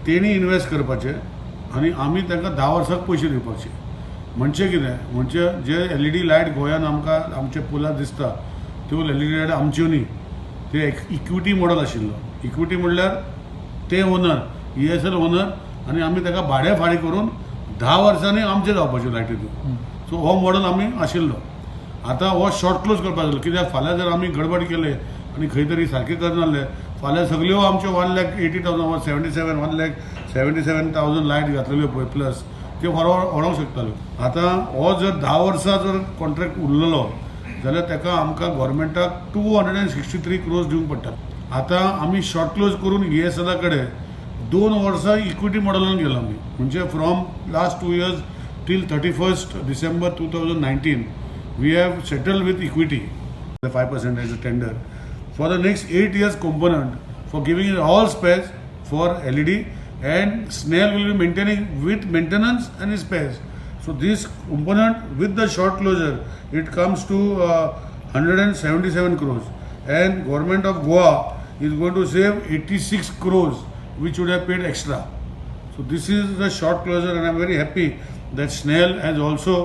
तेणी इन्वेस्ट करपाचे आनी आमी तांकां 10 वर्साक पयशे दिवपाचे. म्हणजे कितें, म्हणजे जे एलईडी लायट गोंयान आमकां आमच्या पुलार दिसता, त्यो एलईडी लायट आमच्यो न्ही. ते इक्विटी मॉडल आशिल्लो. इक्विटी म्हणल्यार ते ओनर, ईएसएल ओनर आनी आमी ताका भाडें फारीक करून 10 वर्सांनी आमचे जावपाच्यो लायटी त्यो. सो हो मॉडल आमी आशिल्लो. आतां हो शॉर्ट क्लोज करपाक जालो, कित्याक फाल्यां जर आमी गडबड केले आनी खंय तरी सारकें करनासले, फाल्यां सगल्यो आमच्यो 1,80,000 वा 77, 1,77,000 लायट घातलेल्यो पळय प्लस, त्यो व्हरोंक शकताल्यो. आतां हो जर 10 वर्सां जर कॉन्ट्रॅक्ट उरलेलो जाल्यार ताका आमकां गव्हर्मेंटाक 263 crores दिवंक पडटात. आतां आमी शॉर्ट क्लोज करून ईएसएला कडेन 2 वर्सां इक्विटी मॉडलान गेलो आमी. म्हणजे from last 2 years till 31st December 2019 we have settled with Equity 5% as a tender for the next 8 years component for giving it all spares for LED, and SNEL will be maintaining with maintenance and spares. So this component with the short closure, it comes to 177 crores and Government of Goa is going to save 86 crores which would have paid extra. So this is the short closure and I am very happy that SNEL has also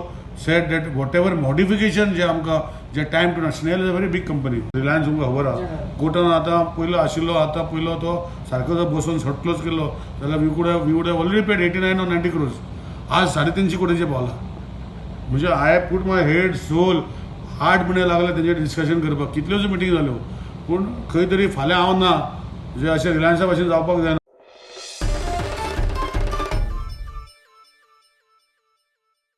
said that whatever modification जे आमकां जे time to, SNEL is a very big company. Reliance तुमकां खबर आहा, कोर्टान आतां पयलो आशिल्लो. आतां पयलो तो सारको जर बसून शॉर्ट क्लोज केल्लो जाल्यार we would have already paid 89 or 90 crores. आज 350 कोटीचे पावला. म्हणजे I put my head, soul. 8 म्हयने लागले तेंचे डिस्कशन करपाक, कितल्योच मिटींग जाल्यो, पूण खंय तरी फाल्यां हांव ना, जे अशें रिलायन्सा भाशेन जावपाक जायना.